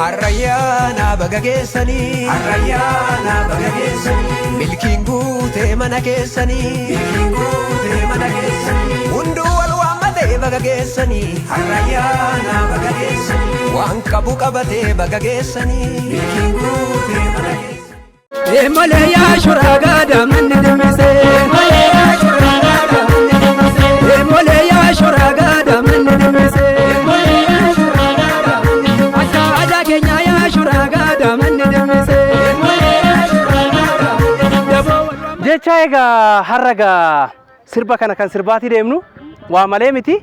Harrayyaana baga geessanii. Harrayyaana baga geessanii. Milkiin guutee mana keessanii. Milkiin guutee mana keessanii. Hunduu wal waammatee baga geessanii. Harrayyaana baga geessanii. Waan qabu qabatee baga geessanii. Milkiin guutee mana keessanii. Emolee yaa shuraa gaada manni dimmisee. Emolee yaa shuraa gaada manni dimmisee. Emolee yaa shuraa gaada manni dimmisee. Emolee yaa shuraa gaada manni dimmisee. Akka aadaa keenyaa yaa shuraa gaada manni dimmisee. Emolee yaa shuraa gaada manni dimmisee. Jecha egaa har'a egaa sirba kana kan sirbaatii deemnu waa malee miti.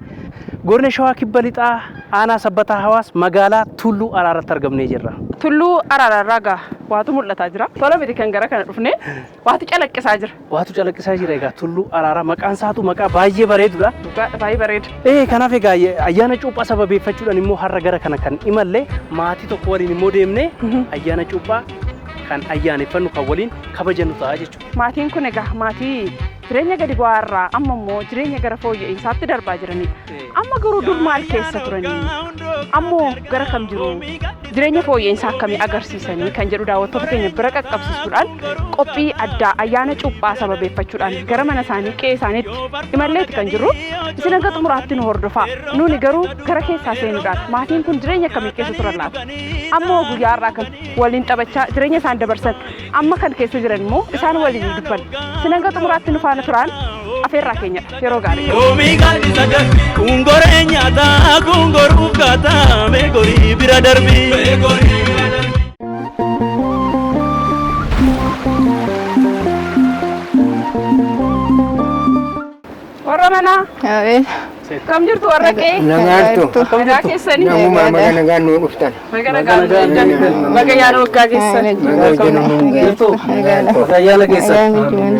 Godina Shawaa Kibba Lixaa Aanaa Sabbataa Hawaas magaalaa Tulluu Araaratti argamnee jirra. Tulluu Araaraarraa egaa waatu mul'ataa jira. Tola miti kan gara kana dhufne waatu calaqqisaa jira. Waatu calaqqisaa jira egaa Tulluu Araaraa maqaan isaatu maqaa baay'ee bareedudha. Dhugaadha, baay'ee bareeda. Ee kanaaf egaa ayyaana cuuphaa sababeeffachuudhaan immoo har'a gara kana kan imalle maatii tokko waliin immoo deemnee ayyaana cuuphaa kan ayyaaneffannu kan waliin kabajannu ta'a jechuudha. Maatiin kun egaa maatii jireenya gadi bu'aa irraa amma immoo jireenya gara fooyya'insaatti darbaa jiranidha. Amma garuu dur maal keessa turanii? Ammoo gara kam jiru? Jireenya fooyya'insaa akkamii agarsiisanii kan jedhu daawwattoota keenya bira qaqqabsiisuudhaan qophii addaa ayyaana cuuphaa sababeeffachuudhaan gara mana isaanii qe'ee isaaniitti imalleeti kan jirru. Isin hanga xumuraatti nu hordofaa. Nuuni garuu gara keessaa seenuudhaan maatiin kun jireenya akkamii keessa turan laata? Ammoo guyyaa har'aa kan waliin taphachaa jireenya isaan dabarsan amma kan keessa jiran immoo isaan waliin dubbanna. Isin hanga xumuraatti nu faana turaan afeerraa keenyadha. Yeroo gaarii. Oomii gaaddisa darbi kungoree nyaataa kungoruuf gaataa meegorii bira darbi. Warra manaa Abeet. kam jirtu warra qe'ee? Nagaattu. Nagaa keessanii? Namuma maga nagaan nuu dhuftan. Baga nagaan nu dhuftan. Baga yaada waggaa keessan. Maga hojii nu Jirtu? Ayyaana keessan.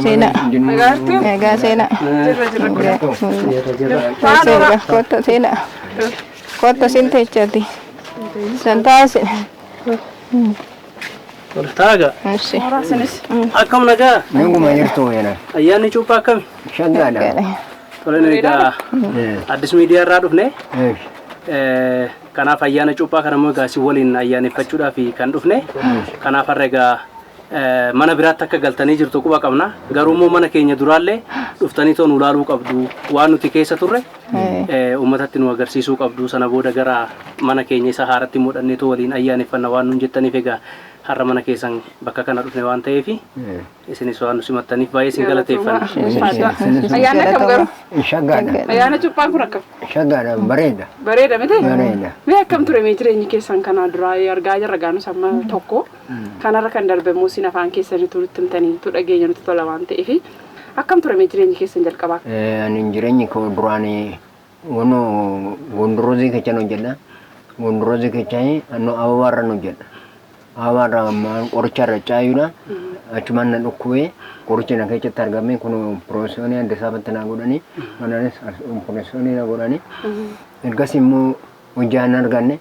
Seenaa. Nagaattu? Nagaa seenaa. Jirra jirra kun. Seenaa. Kottu seenaa. Kottu siin teechati. San taasise. Taaga Ishi. Mooraa isinis. akkam nagaa Naguma jirtu yana. ayyaanni cuuphaa akkami? Shaggaadha. Tole nu egaa Addis Miidiyaa irraa dhufne. Kanaaf ayyaana cuuphaa kana immoo egaa isin waliin ayyaaneffachuudhaaf kan dhufne. Kanaaf har'a egaa mana biraatti akka galtanii jirtu quba qabna. Garuu immoo mana keenya duraallee dhuftanii too nu ilaaluu qabdu. Waan nuti keessa turre uummatatti nu agarsiisuu qabdu. Sana booda gara mana keenya isa haaratti mudhannee too waliin ayyaaneffanna waan nuun jettaniif egaa har'a mana keessan bakka kana dhufne waan ta'eef isinis waan nu simattaniif baay'ee isin galateeffanna. Ayyaanni akkam garuu? Shaggaadha. Ayyaana cuuphaan kun akkam? Shaggaadha bareeda. Bareeda miti? Bareeda. Mee akkam ture mee jireenyi keessan kanaa duraa argaa jirra gaanus amma tokko kanarra kan darbe immoo isin afaan keessaniitu nutti himtanii tu dhageenya nutti tola waan ta'eef akkam ture mee jireenyi keessan jalqabaa? Ani jireenyi koo duraanii wono gondorozii keechan hojjedha. Gondorozii keechan anno ababaarran hojjedha. Ababaarra ammaan qoricharra caayuudha. Achumaan na dhukkubee qorichi na keessatti argame kun opereesyoonii adda isaatti na godhanii manaanis opereesyoonii na godhanii. Ergas immoo hojii an arganne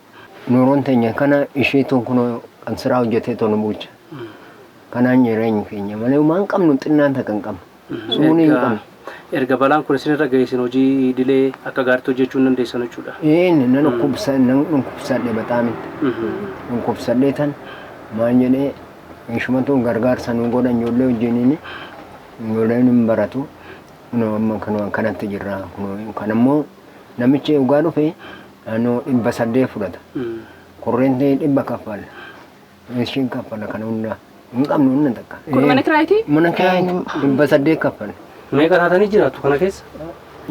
nuuroon teenya kana isheetu kun kan siraa hojjetee tonu bulcha. Kanaan jireenya keenya malee waan qabnu xinnaan takka hin qabnu. Sumuunii hin qabnu. Erga balaan kun isinirra ga'e isin hojii idilee akka gaariitti hojjechuu hin dandeessan jechuudha. Een nan dhukkubsa nan dhukkubsadhe bataamitti. Dhukkubsadhee tan maal jedhee ishumatu gargaarsa nu godhan ijoollee wajjiniin ijoolleen hin baratu. Kunoo amma kanuma kanatti jirra. Kunoo kan ammoo namichi dhugaa dhufe naannoo 800 fudhata. Korreentii 100 kaffala. Ishiin kaffala kana hunda hin qabnu hunda takka. Kun mana kiraayitii? Mana kiraayitii 800 kaffala. Meeqa taatanii jiraattu kana keessa?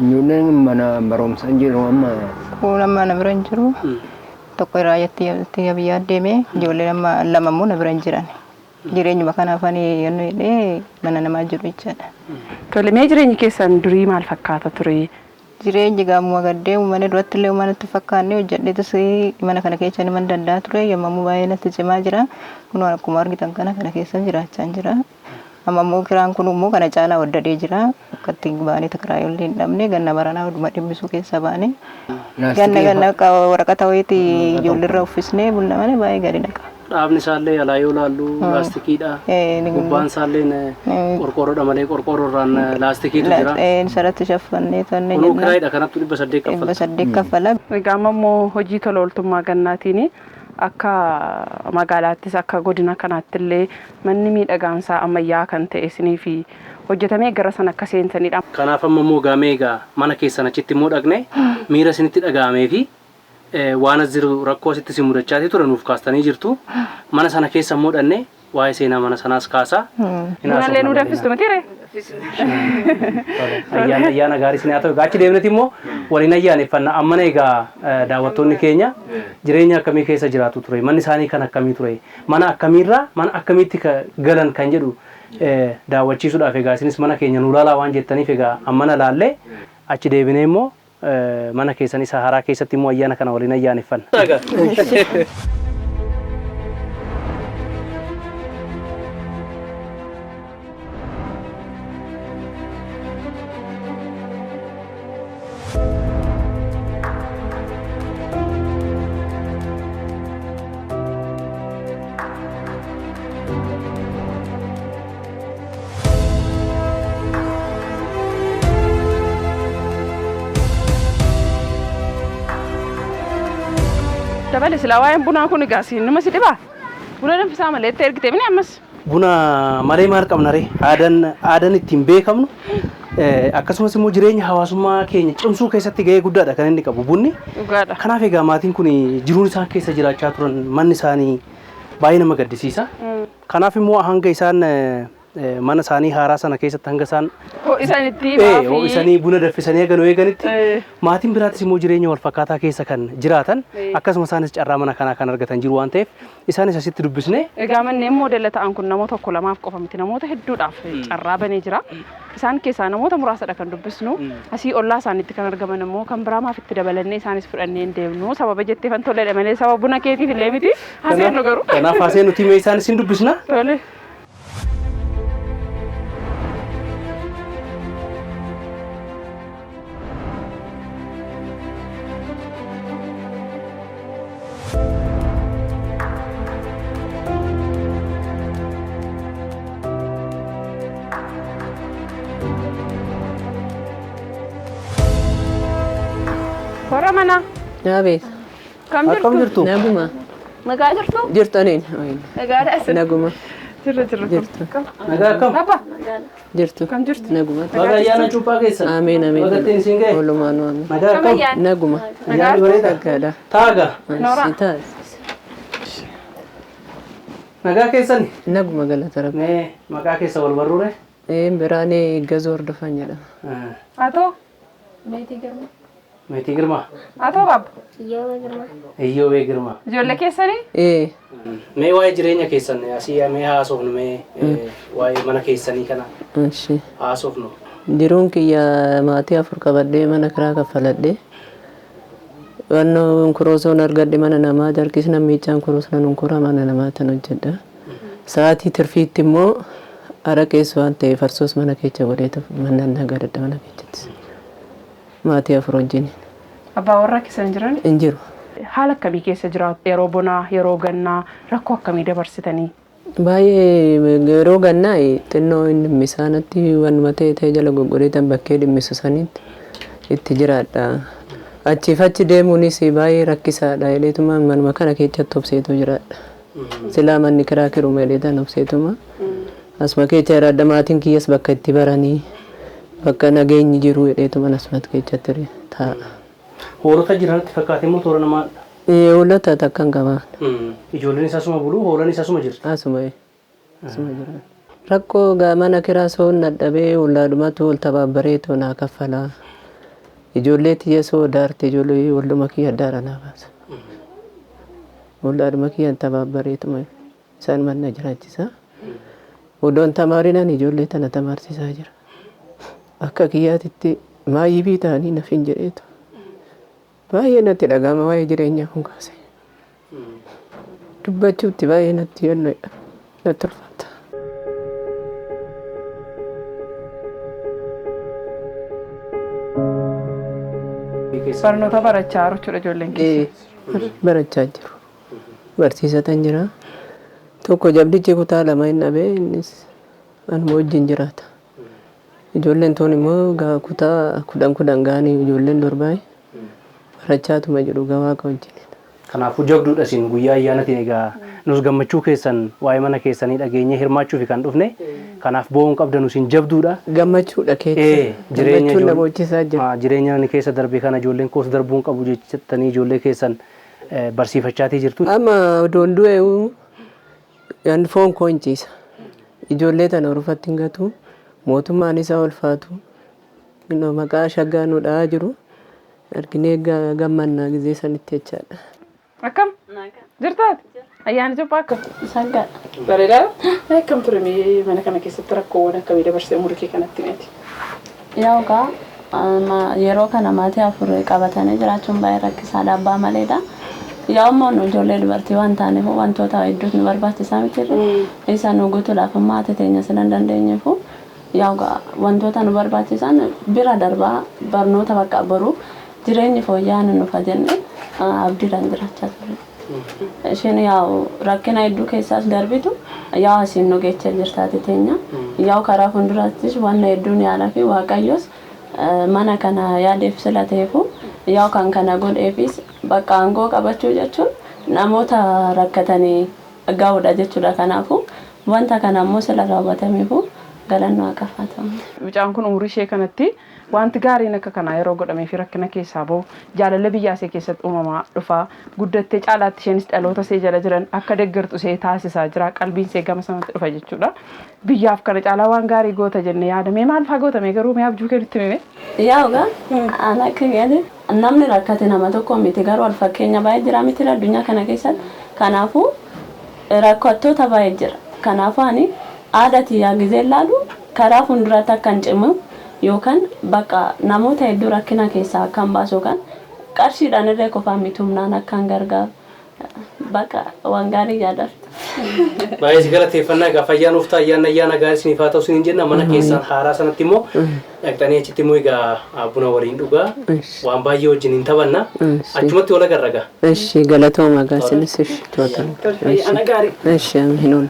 Ijoolleen mana barumsaa jiru amma. Kun amma na bira hin jiru. Tokko raayyaatti biyyaa deeme ijoolleen amma lama immoo na bira hin jiran. Jireenyuma kanaaf ani yennoo jedhee mana namaa jiru jechaadha. Tole mee jireenyi keessan durii maal fakkaata ture? Jireenyi gaamuma gaddeemu mana duratti illee mana natti fakkaanne hojjedheetis mana kana keessa ni danda'a ture yommuu baay'ee natti cimaa jira. Kun akkuma argitan kana kana keessa jiraachaa jira. Amma immoo kiraan kun immoo kana caalaa waddadee jira. Akka ittiin baanee kiraa illee hin dhabne ganna baranaa oduma dhimmisuu keessa baane. Ganna ganna waraqata wayiitii ijoolleerra uffisnee bulla malee baay'ee gadi dhaqa. Dhaabni isaallee alaa yoo laallu laastikiidha. Gubbaan isaallee qorqoorroodha malee qorqoorroorraan laastikiitu jira. Sarratti shaffannee tonne Kunuu kiraayidha kanattu 800 kaffala. 800 kaffala. Egaa amma immoo hojii tola ooltummaa gannaatiin Akka magaalaattis akka godina kanaatti illee manni miidhagaansaa ammayyaa kan ta'e isinii fi hojjetamee gara sana akka seentanidha. Kanaaf amma immoo gaamee egaa mana keessan achitti immoo dhaqne miira isinitti dhaga'amee fi waan as jiru rakkoo asitti isin mudachaa ture nuuf kaastanii jirtu. Mana sana keessa immoo dhaqne waa'ee seenaa mana sanaas kaasaa. Bunallee nuu danfistu miti ree? Ayyaana ayyaana gaarii isin haa ta'u. Egaa achi deemneti immoo waliin ayyaaneffanna. Ammana egaa daawwattoonni keenya jireenya akkamii keessa jiraatu ture? Manni isaanii kan akkamii ture? Mana akkamiirraa mana akkamiitti galan kan jedhu daawwachiisuudhaaf egaa isinis mana keenya nuu laalaa waan jettaniif egaa ammana laallee achi deebinee immoo mana keessan isa haaraa keessatti immoo ayyaana kana waliin ayyaaneffanna. Dabale silaa waa'een bunaa kun egaa siin nama si dhibaa? Buna danfisaa malee itti ergite mini ammas. Buna malee maal qabna ree? Aadaan aadaan ittiin beekamnu akkasumas immoo jireenya hawaasummaa keenya cimsuu keessatti gahee guddaadha kan inni qabu bunni. Dhugaadha. Kanaaf egaa maatiin kun jiruun isaan keessa jiraachaa turan manni isaanii baay'ee nama gaddisiisa. Kanaaf immoo hanga isaan mana isaanii haaraa sana keessatti hanga isaan Ho'isanitti ho'isanii buna danfisanii haga nu eeganitti maatiin biraatis immoo jireenya wal fakkaataa keessa kan jiraatan akkasuma isaanis carraa mana kanaa kan argatan jiru waan ta'eef isaanis asitti dubbisnee Egaa manneen moodela ta'an kun namoota tokko lamaaf qofa miti, namoota hedduudhaaf carraa banee jira. Isaan keessaa namoota muraasadha kan dubbisnu. Asii ollaa isaaniitti kan argaman immoo kan biraa maaf itti dabalannee isaanis fudhannee hin deemnu. Sababa jetteefan toledha malee sababa buna keetiif illee miti. Haseennu garuu. Kanaaf hasee nuti mee isaanis hin dubbisna. Tole. Warra manaa. Naabeet. Kam jirtu? Akkam jirtu? Naguma. Nagaa jirtu? Jirtu aniin. Nagaadha isin. Naguma. Jirra jirra. Jirtu. Nagaa akkam? Abba. Jirtu. Kam jirtu? Naguma. Baga ayyaana cuuphaa keessan. Ameen ameen. Baga ittiin isin ga'e. Walumaanuu ameen. Nagaa akkam? Naguma. Ayyaanni bareeda. Nagaadha. Taaga. Noora. Nagaa keessan? Naguma galata Rabbi. Mee maqaa keessa wal barruure? Biraanee Gazoo Hordofaan jedhama. Atoo? Meetii Girmaa. Atoo baaba? Iyyoobee Girmaa. Ijoollee keessanii? Mee waa'ee jireenya keessan asii mee haasofnu, mee waa'ee mana keessanii kana haasofnu. Jiruun kiyya maatii 4 qabadhee mana kiraa kaffaladhee. Wannoo kuroosoon argadhe mana namaa jarkisna miichaan kuroosna nunkura mana namaa tan hojjedha. Sa'aatii tirfiitti immoo araqees waan ta'eef farsoos mana keessa godheetu mana nagadadha mana keessatti. Maatii 4 wajjin. Abbaa warraa keessa hin jiran? Hin jiru. Haala akkamii keessa jiraatu? Yeroo bonaa, yeroo gannaa rakkoo akkamii dabarsitanii? Baay'ee yeroo gannaa xinnoo inni dhimmisaanatti wanuma ta'e ta'e jala goggodeetan bakkee dhimmisu sanitti itti jiraadha. Achiif achi deemuunis baay'ee rakkisaadha. Jedheetuma manuma kana keessatti obseetu jiraadha. Silaa manni kiraa kiruma jedheetan obseetuma. Asuma keessa jiraadha. Maatiin kiyyas bakka itti baranii bakka nageenyi jiru jedheetuma asumatti keessatti taa'a. Hoolota jiranitti fakkaate immoo toora namaadha. Hoolota takka hin qaban. Ijoolleen isaa asuma bulu, hoolaan isaa asuma jirti. Asuma jiran. Rakkoo mana kiraa soon dadhabee hoolaadhumatu ol tabaabbaree naa kaffalaa. Ijoollee tiyya soo daarte ijoollee walduma kiyya daara naa baasa. Hoolaadhuma kiyya tabaabbareetuma isaan manna jiraachisa. Odoon tamaarinaan ijoollee tana tamaarsisaa jira. Akka kiyyaatitti maayyibii ta'anii naf hin jedheetu. Baay'ee natti dhaga'ama waa'ee jireenyaa kun kaase. Dubbachuutti baay'ee natti yennoo natti ulfaata. Barnoota barachaa jechuudha ijoolleen keessa. Barachaa jiru. Barsiisatan jira. Tokko jabdichi kutaa 2 hin dhabee innis anuma wajjin jiraata. Ijoolleen toon immoo kutaa 10 10 ga'anii ijoolleen durbaa barachaatuma jedhu gawaa waaqa wajjin. Kanaafuu jabduudha isin guyyaa ayyaanatiin egaa nus gammachuu keessan waa'ee mana keessanii dhageenyee hirmaachuufi kan dhufne. Kanaaf bo'oon qabdan isin jabduudha. Gammachuudha keessa. Jireenya Gammachuun na boonchisaa jira. Jireenya inni keessa darbe kana ijoolleen koos darbuu hin qabu jettanii ijoollee keessan barsiifachaatii jirtu. Amma odoon du'e yan foon koo hin ciisa. Ijoollee tana horfatti hin gatu. Mootummaan isaa ulfaatu. Maqaa shaggaa nu dha'aa jiru. Arginee gammannaa gizee sanitti jechaadha. Akkam? Jirtaati? Ayyaana Itoophiyaa akkam? Saggaadha. Bareedaa? Akkam ture mee mana kana keessatti rakkoowwan akkamii dabarsitee umurii kee kanatti meeti? Yaa egaa yeroo kana maatii afur qabatanii jiraachuun baay'ee rakkisaadha abbaa maleedha. Yaa immoo nu ijoollee dubartii waan taaneef wantoota hedduutu nu barbaachisaa miti. Isa nu guutuudhaaf maatii teenya sila hin dandeenyeefu yaa egaa wantoota nu barbaachisan bira darbaa barnoota bakka boruu jireenyi fooyya'aan nu dhufa jennee abdiidhaan jiraachaa turre. Isheen yaa'u rakkina hedduu keessaas darbitu yaa'u asiin nu geechee jirtaati teenya. Yaa'u karaa fuulduraattis waan hedduun yaalaa fi Waaqayyos mana kana yaadeef sila ta'eefu yaa'u kan kana godheefis bakka aangoo qabachuu jechuun namoota rakkatanii ga'uudha jechuudha. Kanaafuu wanta kana immoo sila raawwatameefu galanni Waaqaaf haa ta'u. Mucaan kun umurii ishee kanatti wanti gaariin akka kanaa yeroo godhamee fi rakkina keessaa bahu jaalala biyyaa ishee keessatti uumamaa dhufa guddattee caalaatti isheenis dhaloota ishee jala jiran akka deeggartu ishee taasisaa jira qalbiin ishee gama sanatti dhufa jechuudha. Biyyaaf kana caalaa waan gaarii goota jennee yaadamee maal fa'aa gootame garuu mee abjuu kee nutti himi? Yaa egaa ana akka yaade namni rakkate nama tokko miti garuu wal fakkeenya baay'ee jira miti addunyaa kana keessatti. Kanaafuu rakkattoota baay'ee jira. Kanaafuu ani aadaa tiyyaa gizee ilaalu karaa fuulduraatti akka hin cimu yookaan bakka namoota hedduu rakkina keessaa akka hin baasu yookaan qarshiidhaan illee qofaan miti humnaan akka hin gargaaru bakka waan gaarii yaadatu. Baay'ee si galateeffannaa egaa fayyaa nuuf ta'a ayyaanni ayyaana gaarii isiniif haa ta'u isiniin jenna mana keessan haaraa sanatti immoo dhaqxanii achitti immoo egaa buna waliin dhugaa waan baay'ee wajjin hin taphanna achumatti wal agarra egaa. Eshi galatooma egaa isinis ishi toota. Ayyaana gaarii. Eshi amiin ol.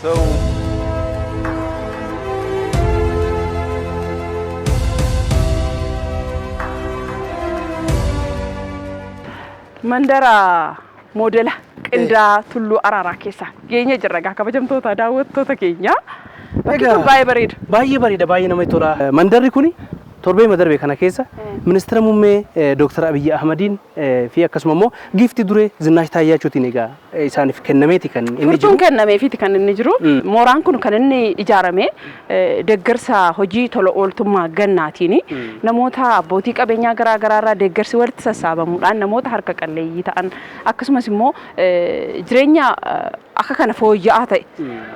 So Mandara moodela qindaa Tulluu Araaraa keessa geenye jirra egaa kabajamtoota daawwattoota keenya. Bakki kun baay'ee bareeda. Baay'ee bareeda baay'ee namatti tola. Mandarri kuni torbee darbe kana keessa ministeera muummee Dooktar Abiyyi Ahmadiin fi akkasuma immoo giifti duree Zinnaash Taayyaachuutiin egaa isaaniif kennameeti kan inni jiru. Furtuun kennameefiiti kan inni jiru. Mooraan kun kan inni ijaarame deeggarsa hojii tola ooltummaa gannaatiin namoota abbootii qabeenyaa garaa garaa irraa deeggarsi walitti sassaabamuudhaan namoota harka qalleeyyii ta'an akkasumas immoo jireenya akka kana fooyya'aa ta'e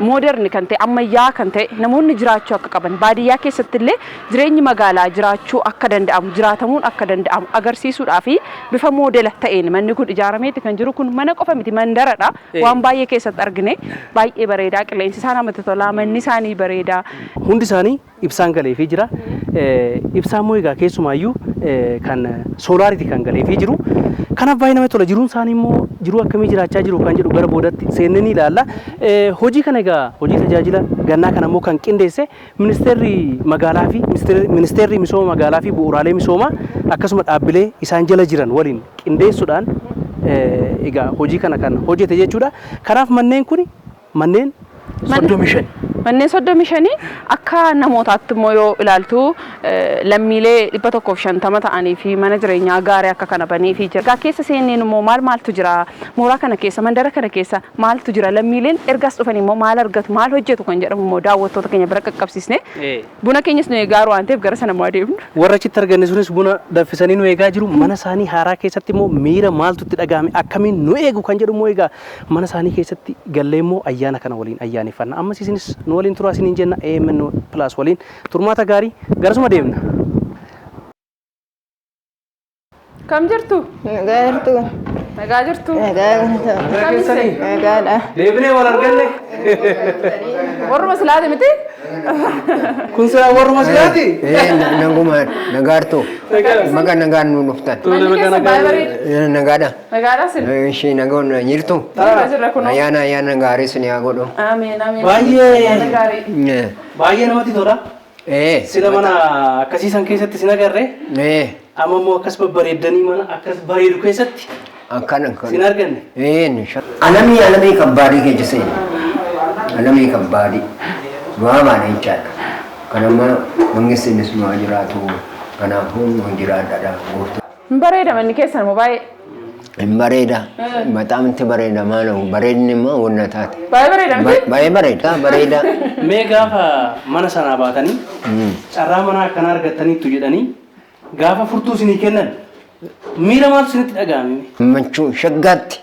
mooderni kan ta'e ammayyaa kan ta'e namoonni jiraachuu akka qaban baadiyyaa keessatti illee jireenyi magaalaa jiraachuu akka danda'amu jiraatamuun akka danda'amu agarsiisuudhaa fi bifa moodela ta'een manni kun ijaarameeti kan jiru kun mana qofa miti mandaradha waan baay'ee keessatti argine baay'ee bareedaa qilleensi isaa namatti tolaa manni isaanii bareedaa. Hundi isaanii ibsaan galeefii jira. Ibsaan immoo egaa keessumaayyuu kan soolaariiti kan galeefii jiru. Kanaaf baay'ee namatti tola. Jiruun isaanii immoo jiruu akkamii jiraachaa jiru kan jedhu gara boodatti seennee ni ilaalla. Hojii kana egaa hojii tajaajila gannaa kana immoo kan qindeesse ministeerri magaalaa fi ministeerri misooma magaalaa fi bu'uuraalee misoomaa akkasuma dhaabbilee isaan jala jiran waliin qindeessuudhaan egaa hojii kana kan hojjete jechuudha. Kanaaf manneen kun manneen 35. Manneen 35 akka namootaatti immoo yoo ilaaltu lammiilee 150 ta'anii fi mana jireenyaa gaarii akka kana banee fi jira. Egaa keessa seenneen immoo maal maaltu jira? Mooraa kana keessa mandara kana keessa maaltu jira? Lammiileen ergaas dhufan immoo maal argatu? Maal hojjetu kan jedhamu immoo daawwattoota keenya bira qaqqabsiisne. Buna keenyas nu eegaa waan ta'eef gara sana immoo adeemnu. Warra achitti arganne sunis buna danfisanii nu eegaa jiru. Mana isaanii haaraa keessatti immoo miira maaltu itti dhagahame akkamiin nu eegu kan jedhu immoo egaa mana isaanii keessatti gallee immoo ayyaana kana waliin ayyaaneffanna. Ammas isinis nu waliin turaa isiniin jenna AMN Plus waliin turmaata gaarii garasuma deemna. Kam jirtu? Jirtu. Nagaa jirtu? Nagaa. Keessanii? Nagaadha. Deebinee wal arganne. Warruma silaati miti? Kun silaa warruma silaati? Naguma nagaartu. Maga nagaan nu dhuftan. Manni keessa baay'ee bareeda. Nagaadha. Nagaadha sin. Ishii nagoon jirtu. Jirra jirra kunoo. Ayyaana ayyaana gaarii isin haa godhu. Ameen ameen. Baay'ee. Ayyaana gaarii. Baay'ee namatti tola. Sila mana akkasiisan keessatti sin agarre. Amma immoo akkas babbareeddanii mana akkas bareedu keessatti Akkana akkana. sin arganne. Alamii alamii kabbaadii keessa seeni. Alamii kabbaadii. Waamaan jechaadha. Kan amma mangistiinis nu haa jiraatu. Kanaafuu nu jiraadha gooftaa. Hin bareeda manni keessan moo baay'ee? Hin bareeda. Bataamti bareeda maal bareedni immoo wanna taate. Baay'ee bareeda miti? Baay'ee bareeda bareeda. Mee gaafa mana sanaa baatanii carraa mana akkanaa argattaniittu jedhanii gaafa furtuu isinii kennan miira maaltu isinitti dhaga'ame? Gammachuu shaggaatti.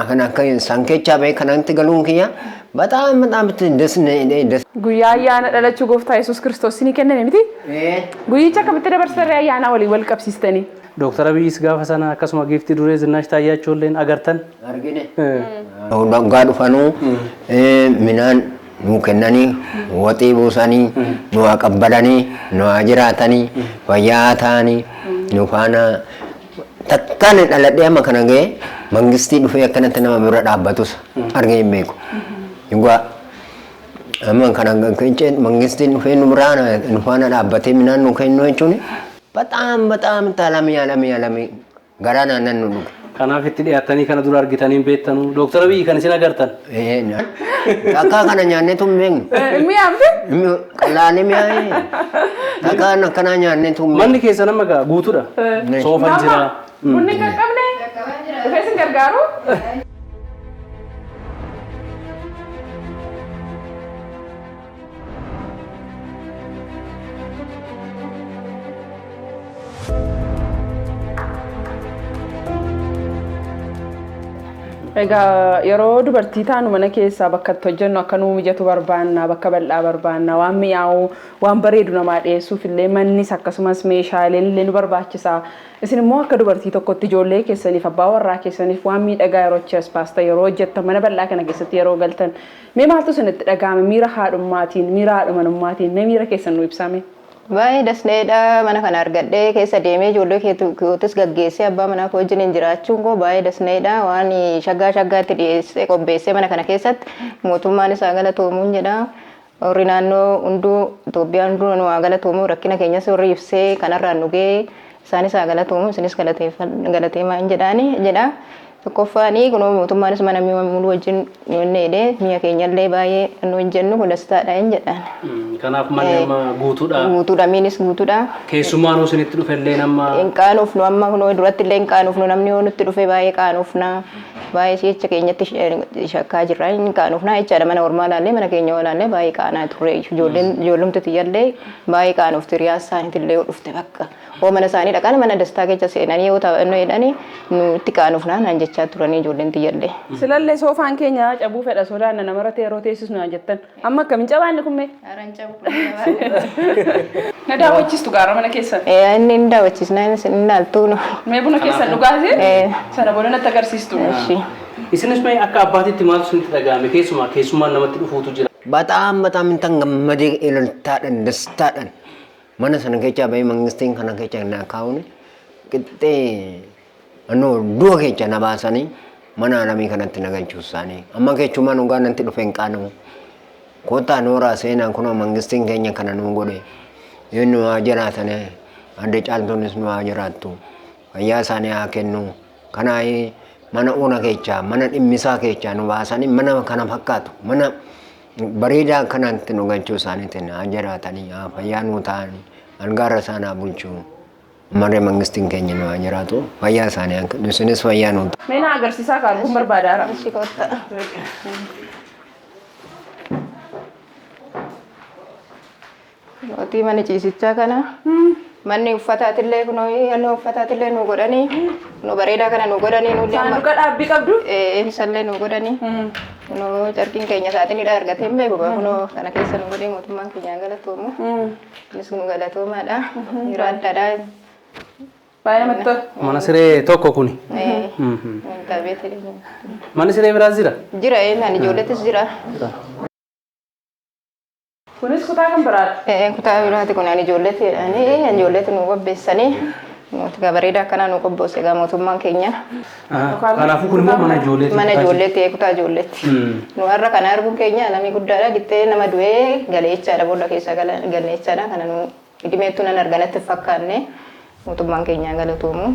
Kan akka isaan keessaa bahee kanatti galuun kiyya በጣም በጣም ደስ ደስ Guyyaa ayyaana dhalachuu gooftaa Yesuus Kiristoos isinii kenname miti? Guyyicha akkamitti dabarsarree ayyaana waliin wal qabsiistanii? Dooktar Abiyyiis gaafa sana akkasuma giiftii duree Zinnaash Taayyaachoo illeen agartan. Argine. Waggaa dhufanuu midhaan nuu kennanii waxii buusanii nu haa qabbalanii nu haa jiraatanii fayyaa ta'anii nu faana takkaan dhaladhee amma kana ga'e mangistii dhufee akkanatti nama bira dhaabbatus argee hin beeku. Dhugaa amma kana mangistiin dhufee nu biraa nu faana dhaabbatee midhaan nu kennu jechuun በጣም በጣም alamii alamii alamii garaa naannan nu dhuge. Kanaaf itti dhiyaatanii kana dura argitanii hin beektanu. Dooktar Abiyyi kan isin agartan. Takkaa kana nyaannetu hin beeknu. Mi'aamte? Qalaalee mi'aaye. Takkaan akkanaa nyaannetu hin beeknu. Manni keessan amma gaa guutuudha. Soofan jira. Bunni hin qaqqabne? Dhufee isin gargaaru? Egaa yeroo dubartii taanu mana keessaa bakka itti hojjennu akka nuu mijatu barbaanna, bakka bal'aa barbaanna, waan mi'aawu, waan bareedu namaa dhiyeessuuf illee mannis akkasumas meeshaaleen illee nu barbaachisa. Isin immoo akka dubartii tokkotti ijoollee keessaniif abbaa warraa keessaniif waan miidhagaa yeroo achi as baastan yeroo hojjettan mana bal'aa kana keessatti yeroo galtan mee maaltu isinitti dhaga'ame miira haadhummaatiin, miira haadhumanummaatiin mee miira keessan nu ibsame? Baay'ee dasneedha mana kana argadhee keessa deemee ijoollee kootis gaggeessee abbaa manaa koo wajjin jiraachuun koo baay'ee dasneedha waan shaggaa shaggaatti dhiyeessee qopheessee mana kana keessatti mootummaan isaa galatoomuun jedha. Warri naannoo hunduu Itoophiyaan hunduu nu haa galatoomu rakkina keenyas warri ibsee kanarraan nu ga'ee isaanis haa galatoomu isinis galateemaa hin jedhaani jedha. Tokkoffaanii kunoo mootummaanis mana mi'a muluu wajjin nu jedhee mi'a keenyallee baay'ee nu hojjennu kun dastaadha hin jedhaan. Kanaaf manni amma guutuudha. Guutuudha miinis guutuudha. Keessummaan isinitti dhufellee nama. Hin qaanuufnu amma kunoo duratti illee hin qaanuufnu namni yoo nutti dhufe baay'ee qaanuufna baay'ee si'acha keenyatti shakkaa jirra hin qaanuufna jechaadha mana ormaa ilaallee mana keenya olaallee baay'ee qaanaa turre ijoolleen ijoollumti tiyyallee baay'ee qaanuufti hiriyaa isaaniitillee yoo dhufte bakka hoo mana isaanii dhaqan mana dastaa keessa seenanii yoo taphannoo jedhanii nutti qaanuufna naan jechaa turanii ijoolleen tiyyallee. Silallee soofaan keenya cabuu fedha sodaanna namarratti yeroo teessisnu naan jettan amma akkamiin cabaanni kun mee? Na daawwachiistu gaara mana keessan. Inni hin daawwachiisna inni ilaaltuu. Mee buna keessan dhugaati? Sana booda natti agarsiistu. Isinis mee akka abbaatitti maaltu isinitti dhaga'ame keessumaa keessummaan namatti dhufuutu jira. በጣም በጣም እንትን gammadee ilaaltaadhaan dastaadhaan mana sana keessaa bahee mangistiin kana keessa na kaa'uun qixxee annoo du'a keessa na baasanii mana alamii kanatti na galchuu isaanii amma keessumaa dhugaa natti dhufe hin qaanamu. Kottaa nooraa seenaa kunoo mangistiin keenya kana nuu godhe nu haa jiraatan adde caaltuunis nu haa jiraattu fayyaa isaanii haa kennu kanaa mana ona keessaa mana dhimmisaa keessaa nu baasanii mana kana fakkaatu mana bareedaa kanatti nu galchuu isaaniitiin haa jiraatanii haa fayyaa nuu ta'anii algaarra isaan haa bulchuu marree mangistiin keenya nu haa jiraatu fayyaa isaanii haa kennu isinis fayyaa nuu ta'a. Mee na agarsiisaa ka arguun barbaadaara. Mootii mana ciisichaa kana manni uffataatillee kunoo halluu uffataatillee nu godhanii nu bareedaa kana nu godhanii nu Saanduqa dhaabbii qabdu? Isallee nu godhanii kunoo carqiin keenya saaxiniidha argatee hin beeku kunoo kana keessa nu godhee mootummaan keenya galatoomu. Innis nu galatoomaadha. Yeroo addaadha. Baay'ee namatti tola. Mana siree tokko kuni. Manni siree biraas jira? Jira eenyaan ijoolleettis jira. Kunis kutaa kan biraadha. Kutaa biraati kun ani ijoolleetti jedhanii ijoolleetti nu qopheessanii nuti bareedaa akkanaa nu qopheesse egaa mootummaan keenya. Kanaafuu kun immoo mana ijoolleeti. Mana ijoolleetti kutaa ijoolleetti. Nu har'a kana arguun keenya namni guddaadha gittee nama du'ee galee jechaadha boolla keessa galee jechaadha kana nu idimeettu nan arganatti fakkaanne mootummaan keenya galatoomu.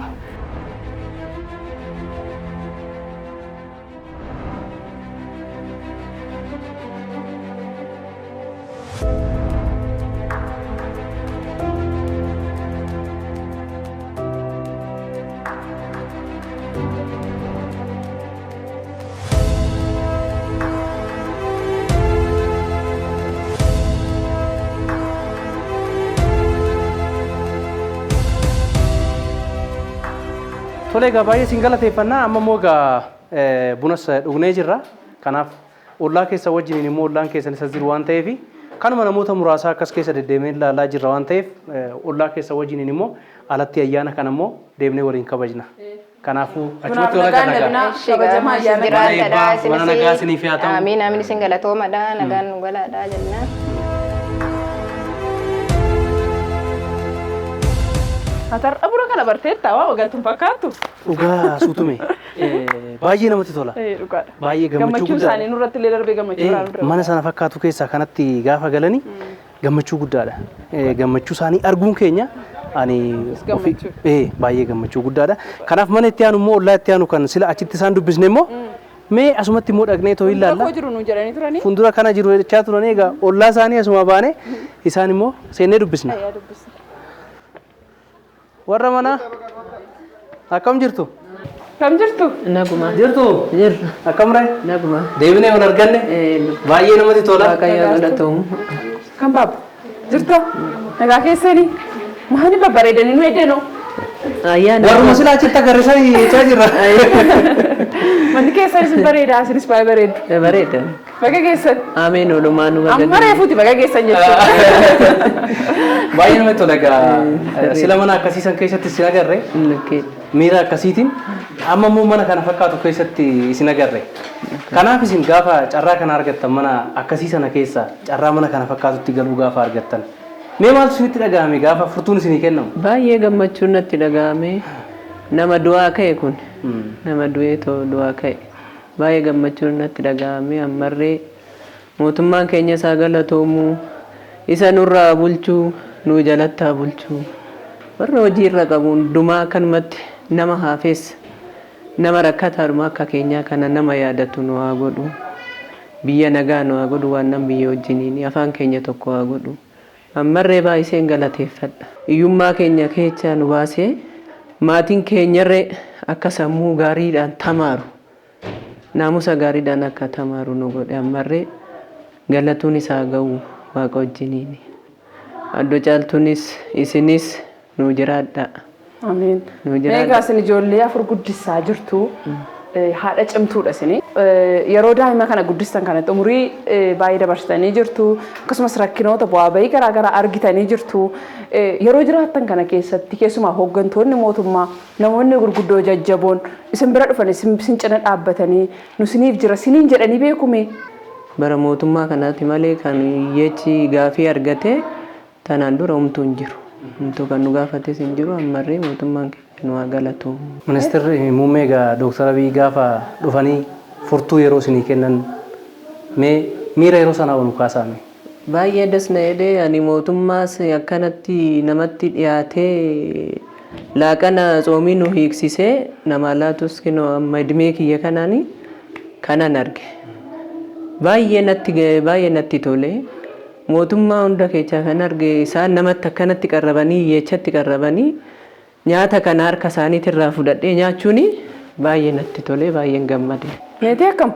Tole egaa baay'ee siin galateeffannaa amma immoo egaa bunas dhugnee jirra. Kanaaf ollaa keessa wajjiniin immoo ollaan keessan isa jiru waan ta'eef kanuma namoota muraasaa akkas keessa deddeemnee ilaalaa jirra waan ta'eef ollaa keessa wajjiniin immoo alatti ayyaana kana immoo deemnee waliin kabajna. Kanaafuu achumatti wal Nagaan agarra. dhabnaa kabajamaa ayyaana Mana eebbaa, mana nagaa isiniif haa ta'u. Amiin amiin isin galatoomadha nagaan nu galaadha jenna. Hatar'a buna kana barteetta waa wagaltuun fakkaattu. Dhugaa suutume baay'ee namatti tola. Dhugaadha. Baay'ee gammachuu Gammachuu guddaadha. isaanii nurratti illee darbee gammachuu biraan dura. Mana sana fakkaatu keessaa kanatti gaafa galanii gammachuu guddaadha. Gammachuu isaanii arguun keenya ani baay'ee gammachuu guddaadha. Kanaaf mana itti aanu immoo ollaa itti aanu kan sila achitti isaan dubbisne immoo mee asumatti immoo dhaqnee too ilaalla. Fuuldura koo jiru nuun jedhanii turanii. Fuuldura kana jiru jechaa turanii egaa ollaa isaanii asuma baane isaan immoo seennee dubbisna. Warra manaa akkam jirtu? Kam jirtu? Naguma. Jirtu? Jirra. Akkam ree? Naguma. Deebinee wal arganne? Baay'ee namatti tola. Waaqayyo galatoomu. Kan baaba? Jirtu? Nagaa keessanii? Maali babbareedanii nu eddeenoo? Ayyaana. Warruma sila achitti agarre sanii jechaa jirra. Manni keessan isin bareeda isinis baay'ee bareedu. Bareeda. Baga geessan. Ameen oolumaa nu baga. Amma reefuuti baga geessan jechuudha. Baay'ee namatti tola egaa sila mana akkasiisan keessatti isin agarre miira akkasiitiin amma immoo mana kana fakkaatu keessatti isin agarre. Kanaaf isin gaafa carraa kana argattan mana akkasii sana keessa carraa mana kana fakkaatutti galuu gaafa argattan mee maaltu isinitti dhaga'ame gaafa furtuun isinii kennamu? Baay'ee gammachuun natti dhaga'ame. Nama du'aa ka'e kun nama du'ee too du'aa ka'e baay'ee gammachuun natti dhaga'ame ammarree mootummaan keenya isaa galatoomu isa nurraa bulchuu nu jalatti haa bulchuu warra hojii irra qabu hundumaa akkanumatti nama haafeessa nama rakkataadhuma akka keenyaa kana nama yaadatu nu haa godhu biyya nagaa nu haa godhu waan nam biyya wajjiniin afaan keenya tokko haa godhu ammarree baay'iseen galateeffadha hiyyummaa keenya keessaa nu baasee maatiin keenyarree akka sammuu gaariidhaan tamaaru naamusa gaariidhaan akka tamaaru nu godhe ammarree galatuun isaa ga'u waaqa wajjiniin addo caaltuunis isinis nu jiraadha. Ameen. Nu Mee jiraadha. egaa isin ijoollee afur guddisaa jirtu haadha cimtuudha isin. Yeroo daa'ima kana guddistan kanatti umurii baay'ee dabarsitanii jirtu akkasumas rakkinoota bu'aa bahii garaagaraa argitanii jirtu. Yeroo jiraattan kana keessatti keessumaa hooggantoonni mootummaa namoonni gurguddoo jajjaboon isin bira dhufan isin cina dhaabbatanii nu isiniif jira isiniin jedhanii beekume. Bara mootummaa kanaatti malee kan hiyyeechi gaafii argate tanaan dura homtuu hin jiru. Homtuu kan nu gaafates hin jiru ammarree mootummaan keenya nu haa galatu. Ministeerri muummee egaa Dooktar Abiy gaafa dhufanii furtuu yeroo isinii kennan mee miira yeroo sanaa ol kaasaame. Baay'ee das na jedhee ani mootummaas akkanatti namatti dhiyaatee laaqana tsoomii nu hiiksisee nama laatus kinoo amma idmee kiyya kanaani kanan arge. Baay'ee natti tole. Mootummaa hunda keessaa kan arge isaan namatti akkanatti qarrabanii hiyyeechatti qarrabanii nyaata kana harka isaaniitirraa fudhadhee nyaachuun baay'ee natti tole baay'een gammade. Meetii akkam?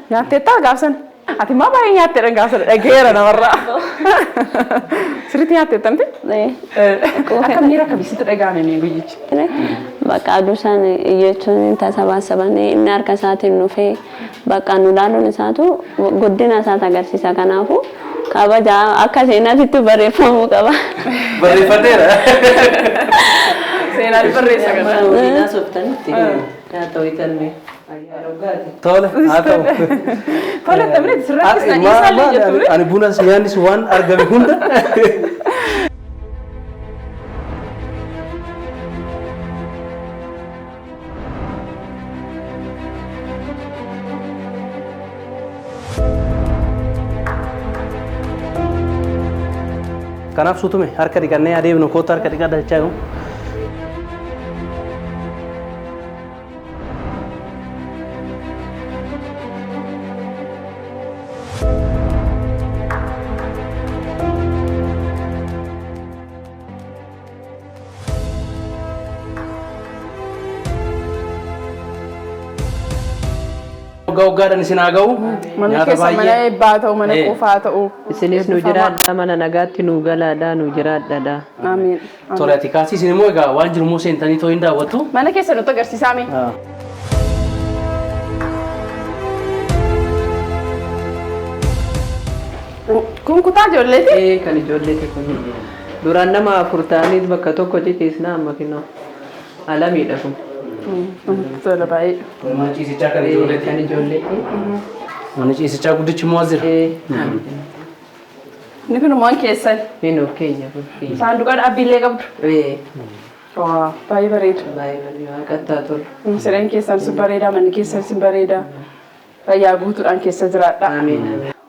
Nyaatteettaa gaafsan? Ati maa baay'ee nyaatteedha gaafsan dhageera namarraa. Sirriitti nyaatteetta miti? Akka miira akkamitti dhaga'ame mee guyyichi? Bakka aduu isaan hiyyeechuun tasabaasabanii inni harka isaatiin dhufee bakka nu ilaaluun isaatu guddina isaati agarsiisa. Kanaafuu kabaja akka seenaatitti barreeffamuu qaba. Barreeffateera. Seenaan barreessa kana. Waliin softanitti nyaata ho'itanne ayyaana dhugaati. Tole haa ta'u. Tole tamne sirratti na dhiisallee jettu. Ani bunas nyaannis waan argame hunda. Kanaaf suutume harka dhiqannee adeemnu kootu harka dhiqadha jechaa jiru. Waggaa waggaadhaan isin haa ga'u. Manni keessa mana eebbaa ta'u, mana quufaa ta'u. Isinis nu jiraadhaa mana nagaatti nu galaadhaa nu jiraadhaa. Amiin. Tole ati kaasii isin immoo egaa waan jiru immoo seentanii too hin daawwattu. Mana keessa nutti agarsiisaa mee? Kun kutaa ijoolleeti? Ee kan ijoolleeti kun. Duraan nama afur ta'anii bakka tokko ciciisna amma kinoo alamiidha kun. Tola baay'ee. Mana ciisichaa kan ijoolleeti. Kan ijoolleeti. Mana ciisichaa guddichi immoo as jira. Inni kun immoo keessan. Minuu keenya kun. Saanduqa dhaabbiillee qabdu. Waa baay'ee bareeda. Baay'ee bareeda waaqattaa tolu. Sireen keessan sun bareeda, manni keessan sun bareeda. Fayyaa guutuudhaan keessa jiraadha.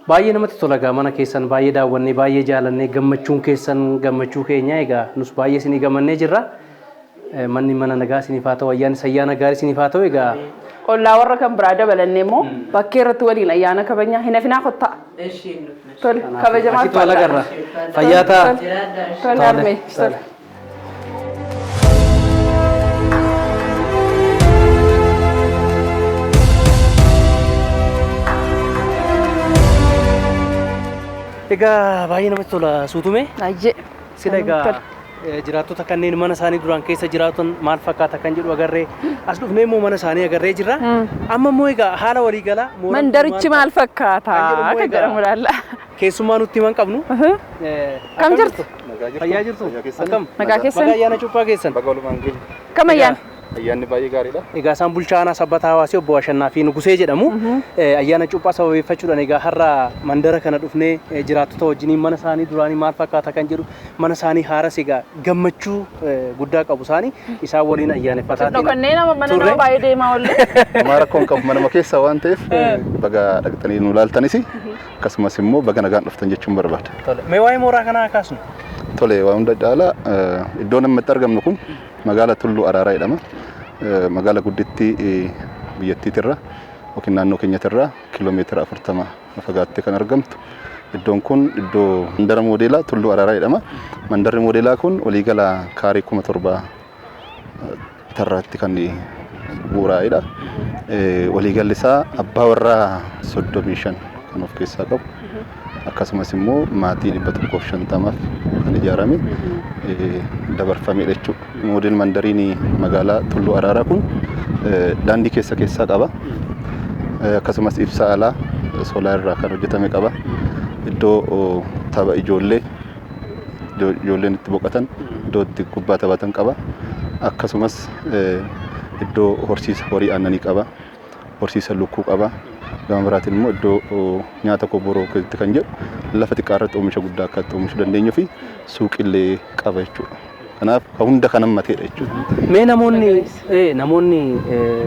Baay'ee namatti tola egaa mana keessan baay'ee daawwannee baay'ee jaalannee gammachuun keessan gammachuu keenya egaa nus baay'ee isinii gammannee jirra. Manni mana nagaa isiniif haa ta'u ayyaannis ayyaana gaarii isiniif haa ta'u egaa. Ollaa warra kan biraa dabalannee immoo bakkee irratti waliin ayyaana kabajnaa hin hafinaa kottaa. Tole kabajamaa Asitti wal agarra. Fayyaa ta'a. Tole harmee. Tole. Egaa baay'ee namatti tola suutume. Baay'ee. Sila egaa jiraattota kanneen mana isaanii duraan keessa jiraatan maal fakkaata kan jedhu agarree as dhufnee immoo mana isaanii agarree jirra. Amma immoo egaa haala waliigalaa Mandarichi maal fakkaata kan jedhamu ilaalla. Keessumaa nutti himan qabnu. Kam jirtu? Fayyaa jirtu? Akkam? Nagaa keessan? Baga ayyaana cuuphaa keessan. Baga walumaan geenye. Kam ayyaana? Ayyaanni baay'ee gaariidha. Egaa isaan bulchaa aanaa sabbataa hawaasii obbo Ashannaa fi Nugusee jedhamu. Ayyaana cuuphaa sababeeffachuudhaan egaa har'a mandara kana dhufnee jiraattota wajjiniin mana isaanii duraanii maal fakkaata kan jedhu mana isaanii haaras egaa gammachuu guddaa qabu isaanii isaan waliin ayyaaneffataa Dhokannee nama mana nama baay'ee deemaa oolle. Homaa rakkoo hin qabu manuma keessa waan ta'eef baga dhaqxanii nu laaltanis akkasumas immoo baga nagaan dhuftan jechuun barbaada. Tole. Mee waa'ee mooraa kanaa kaasnu? Tole waan hunda caalaa iddoon amma itti argamnu kun magaala Tulluu Araaraa jedhama. Magaala guddittii biyyattiitirra yookiin naannoo keenyatirra kiiloomeetira 40 fagaattee kan argamtu. Iddoon kun iddoo mandara moodeelaa Tulluu Araaraa jedhama. Mandarri moodeelaa kun waliigala kaarii 7,000 tarraatti kan bu'uuraa'edha. Waliigalli isaa abbaa warraa 35 kan of keessaa qabu. Akkasumas immoo maatii 150 kan ijaarame dabarfamedha jechuudha. Moodel mandariin magaalaa Tulluu Araaraa kun daandii keessa keessaa qaba. Akkasumas ibsaa alaa soolaa irraa kan hojjetame qaba. Iddoo tapha ijoollee ijoolleen itti boqotan iddoo itti kubbaa taphatan qaba. Akkasumas iddoo horsiisa horii aannanii qaba. Horsiisa lukkuu qaba. Gama biraatiin immoo iddoo nyaata koboroo keessatti kan jedhu lafa xiqqaa irratti oomisha guddaa akka itti oomishuu dandeenyuu fi suuqillee qaba jechuudha. Kanaaf hunda kan hammateedha jechuudha. Mee namoonni namoonni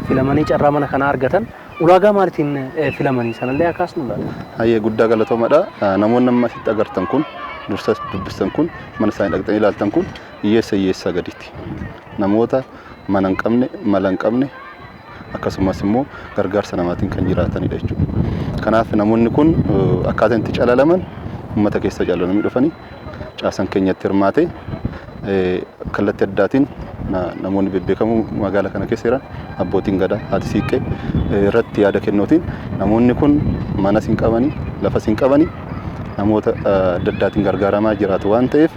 filamanii carraa mana kanaa argatan ulaagaa maaliitiin filamanii sanallee akkaasnu laata? Hayyee guddaa galatoomadha. Namoonni amma asitti agartan kun dursa dubbistan kun mana isaanii dhaqxanii ilaaltan kun hiyyeessa hiyyeessaa gadiiti. Namoota mana hin qabne, mala hin qabne akkasumas immoo gargaarsa namaatiin kan jiraatanidha jechuudha. Kanaaf namoonni kun akkaataa itti calalaman uummata keessa calalamanii dhufanii caasan keenyatti hirmaate kallattii addaatiin namoonni bebbeekamoo magaalaa kana keessa jiran abbootiin gadaa haati siiqqee irratti yaada kennuutiin namoonni kun manas hin qabanii lafas hin qabanii namoota adda addaatiin gargaaramaa jiraatu waan ta'eef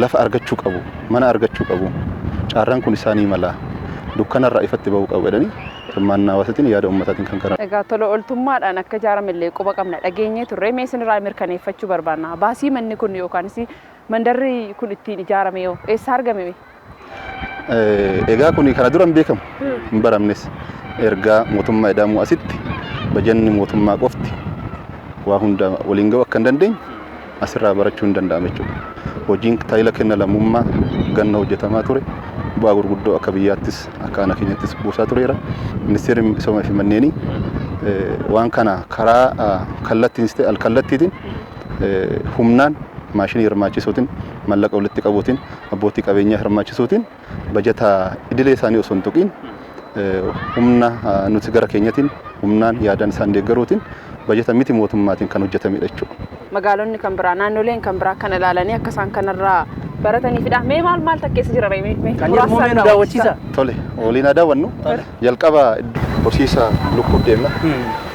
lafa argachuu qabu mana argachuu qabu carraan kun isaanii mala dukkanarraa ifatti bahuu qabu jedhanii hirmaannaa hawaasaatiin yaada uummataatiin kan karaa. Egaa tola ooltummaadhaan akka ijaarame illee quba qabna dhageenyee turre mee isinirraa mirkaneeffachuu barbaanna. Baasii manni kun yookaanis mandarri kun ittiin ijaarame yoo eessa argame? Egaa kun kana dura hin beekamu, hin baramnes. Ergaa mootummaa ida'amuu asitti bajanni mootummaa qofti waa hunda waliin ga'uu akka hin dandeenye asirraa barachuu hin danda'ama jechuudha. Hojiin tajaajila kenna lammummaa ganna hojjetamaa ture bu'aa gurguddoo akka biyyaattis akka aanaa keenyattis buusaa tureera. Ministeerri misoomaa fi manneenii waan kana karaa kallattiinis ta'e alkallattiitiin humnaan maashinii hirmaachisuutiin, mallaqa walitti qabuutiin, abbootii qabeenyaa hirmaachisuutiin, bajata idilee isaanii osoo hin tuqiin, humna nuti gara keenyatiin humnaan yaadaan isaan deeggaruutiin bajata miti mootummaatiin kan hojjetamedha jechuudha. Magaalonni kan biraa, naannoleen kan biraa kana ilaalanii akka isaan kanarraa barataniifidha. Mee maal maal takkeessa jira ree? Mee Kan jedhu mee nu daawwachiisa. Tole, waliin haa daawwannu. Jalqaba horsiisa lukkuu deemna.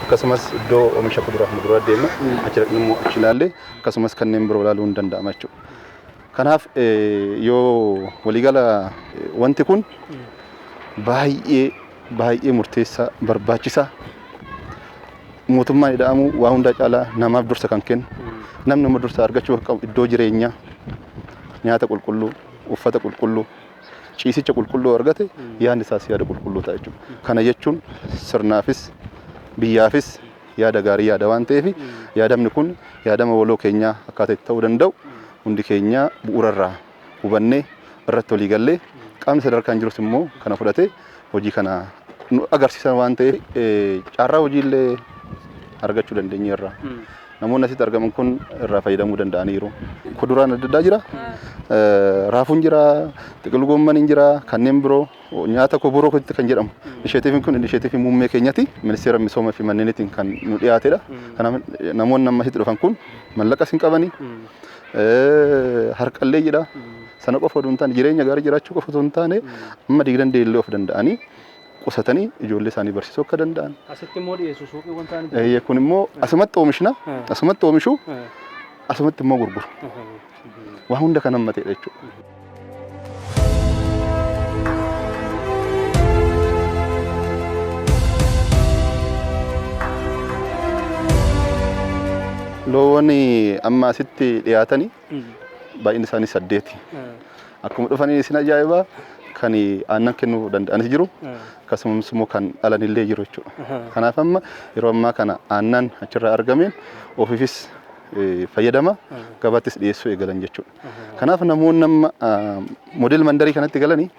Akkasumas iddoo oomisha kuduraa fi muduraa deemna. Achi dhaqnee immoo achi ilaallee akkasumas kanneen biroo ilaaluu hin danda'ama jechuudha. Kanaaf yoo waliigala wanti kun baay'ee baay'ee murteessaa, barbaachisaa, mootummaan ida'amuu waa hundaa caalaa namaaf dursa kan kennu, namni nama dursa argachuu kan qabu iddoo jireenyaa, nyaata qulqulluu, uffata qulqulluu, ciisicha qulqulluu argate yaadni isaas yaada qulqulluu ta'a jechuudha. Kana jechuun sirnaafis biyyaafis yaada gaarii yaada waan ta'eef, yaadamni kun yaadama waloo keenyaa akkaataa itti ta'uu danda'u hundi keenya bu'uurarraa hubannee irratti walii gallee, qaamni sadarkaan jirus immoo kana fudhatee hojii kana nu agarsiisan waan ta'eef, carraa hojiillee argachuu dandeenyeerra. Namoonni asitti argaman kun irraa fayyadamuu danda'aniiru. Kuduraan adda addaa jira. Raafuun jira, xiqil goomaniin jira, kanneen biroo nyaata koboroo kan jedhamu. Inisheetiiviin kun inisheetiivii muummee keenyati. Ministeera misoomaa fi manneeniitiin kan nu dhiyaatedha. Kanaaf namoonni amma asitti dhufan kun mallaqas hin qabani. Harqallee jedha. Sana qofa osoo hin taane, jireenya gaarii jiraachuu qofa osoo hin taane, amma digdandee illee of danda'anii qusatanii ijoollee isaanii barsiisuu akka danda'an. Asitti immoo dhiyeessu suuqii wanta ani. Kun immoo asumatti oomishna, asumatti oomishu, asumatti immoo gurguru. Waa hunda kan hammatedha jechuudha. Loowwan amma asitti dhiyaatanii baay'inni isaanii 8. Akkuma dhufanii isin ajaa'ibaa, kan aannan kennuu danda'anis jiru, akkasumas immoo kan dhalanillee jiru jechuudha. Kanaaf amma yeroo ammaa kana aannan achirraa argameen ofiifis fayyadama, gabaattis dhiyeessuu eegalan jechuudha. Kanaaf namoonni amma model mandarii kanatti galanii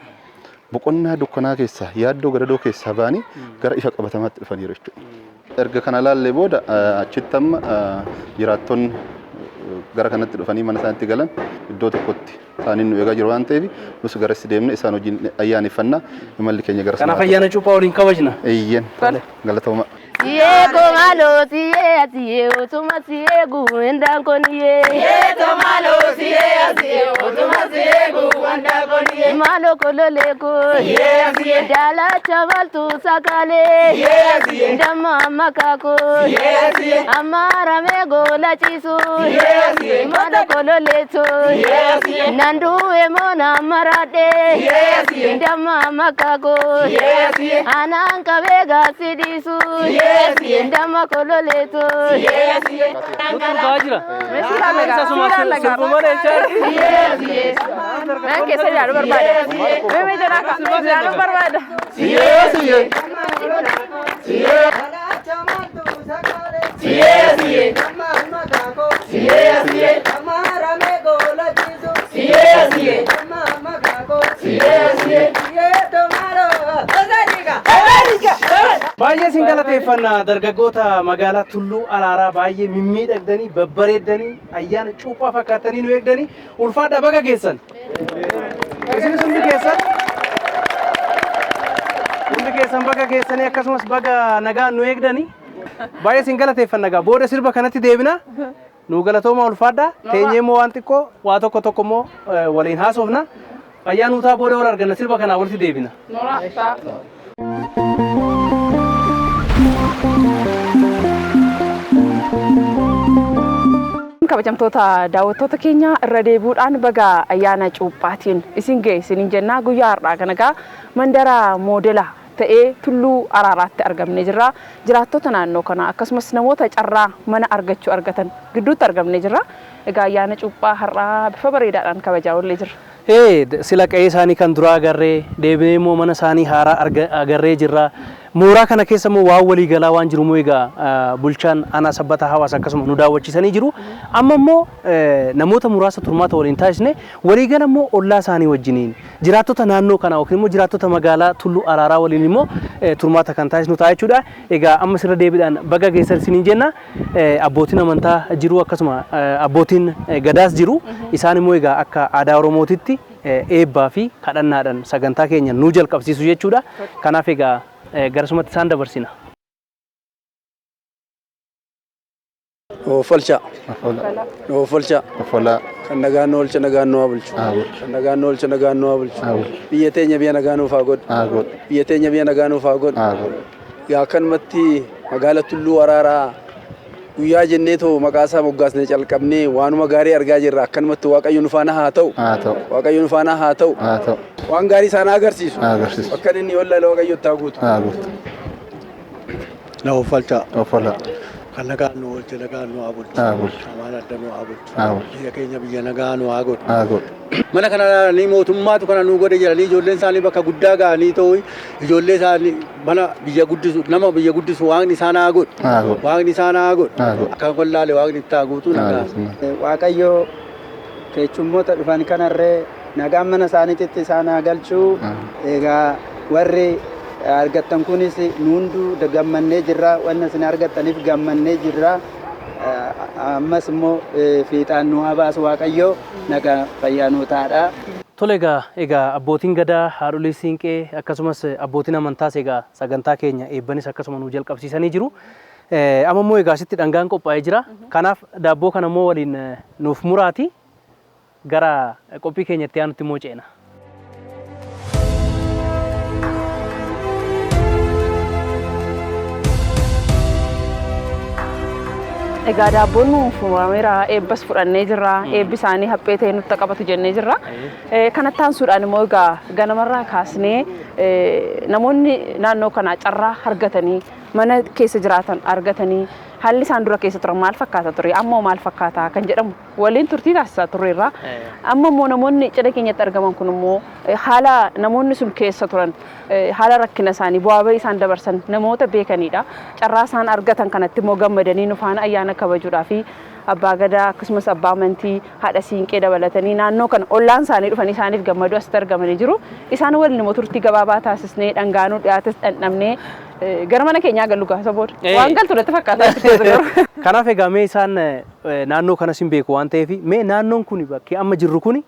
boqonnaa dukkanaa keessaa, yaaddoo gadadoo keessaa ba'anii gara ifa qabatamaatti dhufaniiru jechuudha. Erga kana laallee booda achitti amma jiraattonni gara kanatti dhufanii mana isaaniitti galan iddoo tokkotti isaaniin nu eegaa jiru waan ta'eef, nus garas deemne isaan wajjin ayyaaneffannaa, imalli keenya gara Kanaaf ayyaana cuuphaa waliin kabajna. Eeyyen, galatooma. Siego malo siye asiye otuma siegu endankoniye. Siego malo siye asiye otuma siegu endankoniye. Malo kololeko. Siye asiye. Dala chamaltu sakale. Siye asiye. Damma makako. Siye asiye. Amara mego lachisu. Siye asiye. Malo kololeto. Siye asiye. Nandu emona marade. Siye asiye. Damma makako. Siye asiye. Ananka vega sidisu. Ndama kololeto. Nutu jira. Mana keessa ilaaluu barbaada. Mee mee jedhaa ka ilaaluu barbaada. Siyyee siyyee. Siyyee. Siyyee siyyee. Siyyee siyyee. Siyyee siyyee. Siyyee siyyee. Baay'ee isin galateeffanna dargaggoota magaalaa Tulluu Araaraa, baay'ee mimmiidhagdanii, babbareeddanii, ayyaana cuuphaa fakkaatanii nu eegdanii, ulfaadhaa, baga geessan. Isinis hundi keessan baga geessanii, akkasumas baga nagaan nu eegdanii. Baay'ee isin galateeffanna. Gaa booda sirba kanatti deebina. Nu galatooma, ulfaadhaa. Teenyee immoo waan xiqqoo waa tokko tokko immoo waliin haasofna. Fayyaa nuutaa, booda wal arganna, sirba kanaa walitti deebina. Kabajamtoota daawwattoota keenya, irra deebi'uudhaan baga ayyaana cuuphaatiin isin ga'e isiniin jennaa. Guyyaa har'aa kana egaa mandara moodela ta'ee Tulluu Araaraatti argamnee jirra. Jiraattota naannoo kanaa akkasumas namoota carraa mana argachuu argatan gidduutti argamnee jirra. Egaa ayyaana cuuphaa har'aa bifa bareedaadhaan kabajaa oollee jirra. Sila qe'ee isaanii kan duraa agarree, deebinee immoo mana isaanii haaraa agarree jirra. Mooraa kana keessa immoo waan walii galaa waan jiru immoo egaa bulchaan aanaa Sabbataa Hawaas akkasuma nu daawwachiisanii jiru. Amma immoo namoota muraasa turmaata waliin taasisne, waliigala immoo ollaa isaanii wajjiniin, jiraattota naannoo kanaa yookiin immoo jiraattota magaalaa Tulluu Araaraa waliin immoo turmaata kan taasisnu ta'a jechuudha. Egaa amma sirra deebiidhaan baga geessan isiniin jenna. Abbootiin amantaa jiru, akkasuma abbootiin gadaas jiru. Isaan immoo egaa akka aadaa Oromootitti eebbaa fi kadhannaadhaan sagantaa keenya nuu jalqabsiisu jechuudha. Kanaaf egaa garasumatti isaan dabarsina. Ofolcha. Ofolcha. Ofolaa. Kan nagaan nu oolche nagaan nu haa bulchu. Kan nagaan nu oolche nagaan nu haa bulchu. Biyya teenya biyya nagaa nuuf haa godhu. Biyya teenya biyya nagaa nuuf haa godhu. Yaa akkanumatti magaala Tulluu Araaraa guyyaa jennee too maqaa isaa moggaasnee calqabnee waanuma gaarii argaa jirra. Akkanumatti Waaqayyo nu faana haa ta'u. Waaqayyo nu faana haa ta'u. Waan gaarii isaan haa agarsiisu. Bakka inni wallaala Waaqayyo itti haa guutu. Na ofolcha. Ofolaa. Kan nagaan nu oolche nagaan nu haa bulchu. Haa bulchu. Hamaan adda nu haa bulchu. Haa bulchu. Biyya keenya biyya nagaa nu haa godhu. Haa godhu. Mana kana ilaalanii mootummaatu kana nuu godhe jedhanii ijoolleen isaanii bakka guddaa ga'anii ta'u, ijoollee isaanii mana biyya guddisu, nama biyya guddisu Waaqni isaan haa godhu. Haa godhu. Waaqni isaan haa godhu. Haa godhu. Akka wallaale Waaqni itti haa guutu nagaa. Waaqayyo keessummoota dhufan kanarree nagaan mana isaaniitti isaan haa galchuu. Egaa warri argattan kunis nu hunduu gammannee jirra. Wanna isin argattaniif gammannee jirra. Ammas immoo fiixaan nu haa baasu Waaqayyo, nagaa fayyaa nuu taadha. Tole, egaa abbootiin gadaa, haadholii siinqee, akkasumas abbootiin amantaas egaa sagantaa keenya eebbanis akkasuma nu jalqabsiisanii jiru. Amma immoo egaa asitti dhangaan qophaa'ee jira. Kanaaf daabboo kana immoo waliin nuuf muraati gara qophii keenyatti aanutti immoo ceena. Egaa daabboon nuuf murameera, eebbas fudhannee jirra, eebbi isaanii haphee ta'e nutti qabatu jennee jirra. Kanatti aansuudhaan immoo egaa ganamarraa kaasnee namoonni naannoo kanaa carraa argatanii mana keessa jiraatan argatanii, haalli isaan dura keessa turan maal fakkaata ture, amma maal fakkaata kan jedhamu waliin turtii taasisaa turreerra. Amma immoo namoonni cidha keenyatti argaman kun immoo haala namoonni sun keessa turan, haala rakkina isaanii, bu'aa bahii isaan dabarsan namoota beekanidha. Carraa isaan argatan kanatti immoo gammadanii nu faana ayyaana kabajuudhaa fi abbaa gadaa akkasumas abbaa amantii, haadha siinqee dabalatanii naannoo kana ollaan isaanii dhufanii isaaniif gammaduu asitti argamanii jiru. Isaan waliin immoo turtii gabaabaa taasisnee dhangaanuu dhiyaates dhandhamnee gara mana keenyaa gallu gaasa booda. Waan galtu natti fakkaata. Kanaaf egaa mee isaan naannoo kanas hin beeku waan ta'eef, mee naannoon kun, bakki amma jirru kun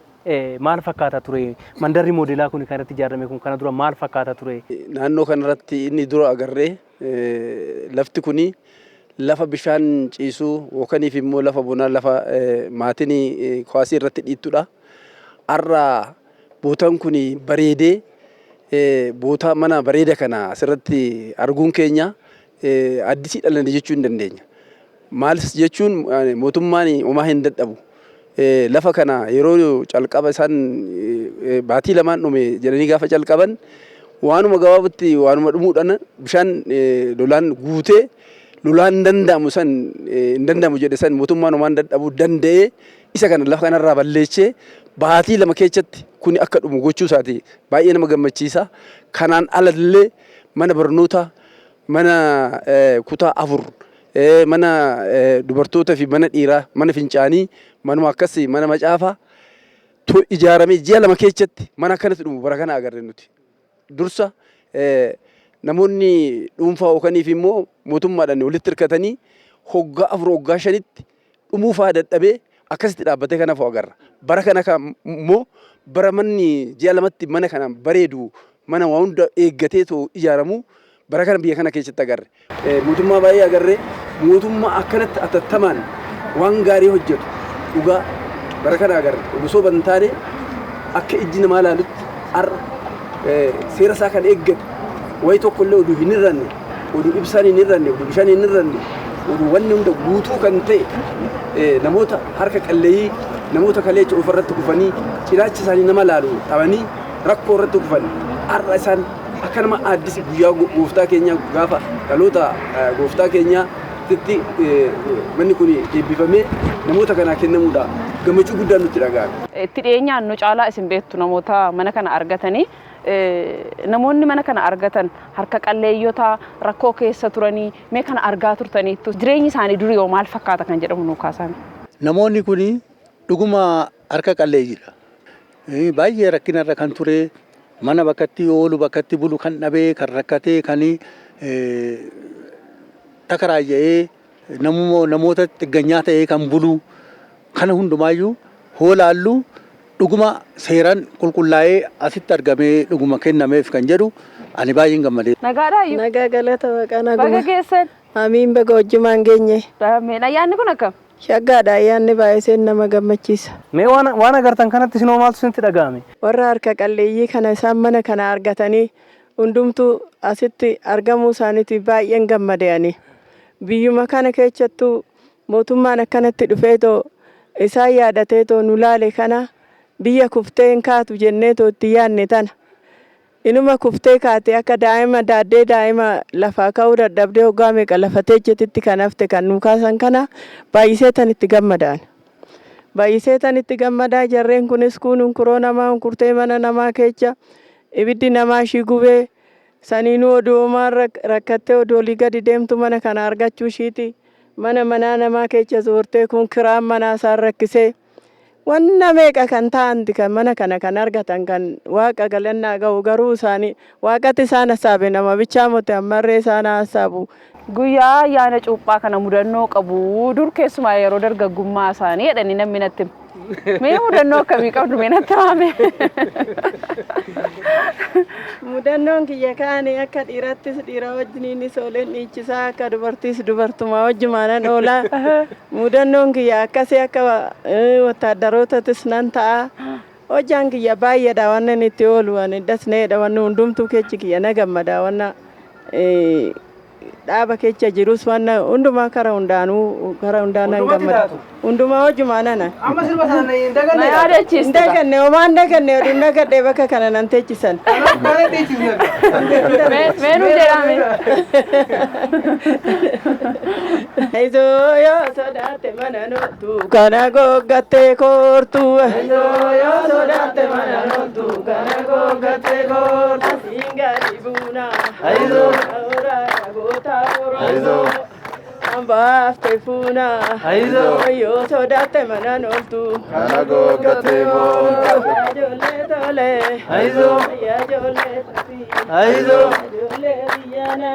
maal fakkaata ture? Mandarri moodelaa kun kan irratti ijaarame kun kana dura maal fakkaata ture? Naannoo kanarratti inni dura agarree lafti kuni lafa bishaan ciisuu yookaniif immoo lafa bonaa, lafa maatiin kuwaasii irratti dhiittudha. Har'a bootaan kun bareedee bootaa mana bareeda kana asirratti arguun keenya addisii dhalanne jechuu hin dandeenya. Maalis jechuun, mootummaan homaa hin dadhabu. Lafa kana yeroo calqaba isaan baatii 2n dhume jedhanii gaafa calqaban, waanuma gabaabatti waanuma dhumuudhaan bishaan lolaan guutee, lolaan hin danda'amu san, hin danda'amu jedhe san mootummaan homaa hin dadhabu, danda'ee isa kana lafa kanarraa balleechee baatii 2 keessatti kuni akka dhumu gochuu isaati baay'ee nama gammachiisa. Kanaan alallee mana barnootaa, mana kutaa 4, mana dubartoota fi mana dhiiraa, mana fincaanii, manuma akkasii, mana macaafaa ijaaramee ji'a 2 keessatti mana akkanatti dhumu bara kana agarre nuti. Dursa namoonni dhuunfaa ookaniif immoo mootummaadhaan walitti hirkatanii hoggaa 4 hoggaa 5tti dhumuufaa dadhabee akkasitti dhaabbatee kanaaf agarra. Bara kana immoo bara manni ji'a 2tti mana kana bareedu, mana waa hunda eeggatee too ijaaramu bara kana biyya kana keessatti agarre. Mootummaa baay'ee agarre, mootummaa akkanatti atattamaan waan gaarii hojjetu dhugaa bara kana agarre. Osoo ban taane akka ijji namaa ilaalutti har'a seera isaa kan eeggate, wayi tokko illee oduu hin hir'anne, oduu ibsaan hin hir'anne, oduu bishaan hin hir'anne, oduu wanni hunda guutuu kan ta'e, namoota harka qalleeyyii, namoota kaleecha ofirratti kufanii cinaacha isaanii nama laalu dhabanii rakkoo irratti kufan, har'a isaan akka nama aaddisi guyyaa gooftaa keenyaa, gaafa dhaloota gooftaa keenyaa dhiyaatetti manni kun eebbifamee namoota kanaa kennamuudha. Gammachuu guddaan nutti dhaga'ame. Itti dhiyeenyaan nu caalaa isin beektu namoota mana kana argatanii, namoonni mana kana argatan harka qalleeyyota rakkoo keessa turanii mee kana argaa turtaniittu, jireenyi isaanii durii yoo maal fakkaata kan jedhamu nu kaasame. Namoonni kun dhuguma harka qalleeyyiidha. Baay'ee rakkinarra kan ture, mana bakkatti oolu bakkatti bulu kan dhabee, kan rakkatee, kan takaraaya'ee, namoota xigganyaa ta'ee kan bulu kana hundumaayyuu hoolaallu dhuguma seeraan qulqullaa'ee asitti argamee dhuguma kennameef kan jedhu ani baay'een gammadee. Nagaadhaa iyyuu. Nagaa galata Waaqaa naguma. Baga geessan. Amiin, baga wajjumaan geenye. Ameen. Ayyaanni kun akkam? Shaggaadha, ayyaanni baay'iseen nama gammachiisa. Mee waan agartan kanatti isinoo maaltu isinitti dhaga'ame? Warra harka qalleeyyii kana isaan mana kana argatanii hundumtuu asitti argamuu isaaniitiif baay'een gammade ani. Biyyuma kana keessattuu mootummaan akkanatti dhufeetoo isaan yaadateetoo nu laale kana, biyya kuftee hin kaatu jenneetoo itti yaadne tana. Inuma kuftee kaate, akka daa'ima daaddee daa'ima lafaa ka'uu dadhabdee hoggaa meeqa lafa teejjetitti kan hafte kan nu kaasan kana baay'isee tan itti gammadaan. Baay'isee tan itti gammadaa. Jarreen kunis kun hunkuroo namaa hunkurtee mana namaa keessa ibiddi namaa ishii gubee saniinuu oduu rakkattee oduu olii gadi deemtu mana kana argachuu ishiiti. Mana manaa namaa keessa zoortee kun kiraan manaa isaan rakkisee wanna meeqa kan ta'anti kan mana kana kan argatan kan Waaqa galannaa ga'u, garuu isaanii Waaqatti isaan hassaabe, nama bichaa mote ammarree isaan hassaabu. Guyyaa ayyaana cuuphaa kana mudannoo qabu dur, keessumaa yeroo dargaggummaa isaanii jedhanii namni natti hima. Mee mudannoo akkamii qabdu, mee natti himame? Mudannoon kiyya kaani akka dhiirattis dhiira wajjiniinis ooleen dhiichisaa, akka dubartiis dubartumaa wajjumaanan oolaa. Mudannoon kiyya akkasii, akka wattaaddarootatis nan ta'a. Hojjaan kiyya baay'eedha, waan inni itti oolu ani dasneedha, wanni hundumtuu kechi kiyya na gammada, wanna dhaaba kecha jirus wanna hundumaa kara hundaanuu kara hundaanan gammada. Hundumaa hojjumaa nana. Amma sirba sana hin daganne. Na yaadachiiste. Hin daganne, homaan daganne, oduun dagadhee bakka kana nan teechisan. Mee nu jedhame. Aizoo yoo sodaate mana noottu kana goggattee koortu. Aizoo yoo sodaate mana noottu kana goggattee koortu. Asiin gadi buuna. Aizoo awuraa goota Oromoo. Ambaaftee fuuna. Aizoo yoo sodaate mana noottu kana goggattee boontu. Ijoollee tole. Aizoo. Yaa ijoollee tole. Aizoo. Ijoollee biyyaana.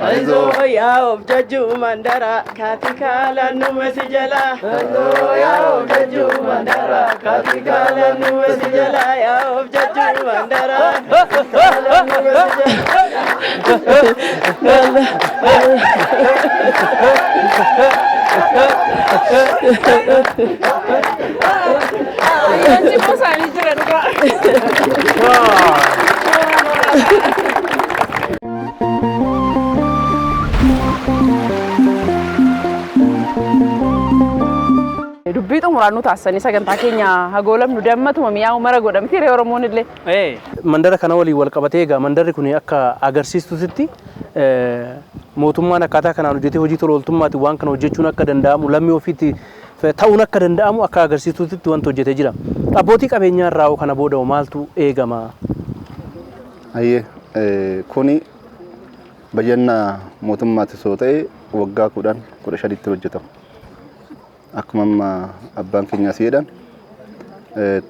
Aizoo. Yaa of jajjuu mandara kaati kaala nume si jala. Yaa of jajjuu mandara kaati kaala nume si jala. Yaa of jajjuu mandara kaala nume si jala. Ayyaanni isaanii jira dhugaa. Dubbii xumuraan nu taasisanii sagantaa keenya hagoolamnu, dammatuma mi'aawu mara godhamti hiree Oromoon illee. Mandara kana waliin wal qabatee egaa mandarri kun akka agarsiistutti mootummaan akkaataa kanaan hojjetee hojii tola ooltummaatiin waan kana hojjechuun akka danda'amu, lammii ofiitti ta'uun akka danda'amu akka agarsiistutti wanti hojjetee jira. Abbootii qabeenyaa irraa kana booda maaltu eegama? Ayyee, kuni bajanna mootummaatti soo ta'e waggaa 10 15tti hojjetama. Akkuma amma abbaan keenya asii jedhan,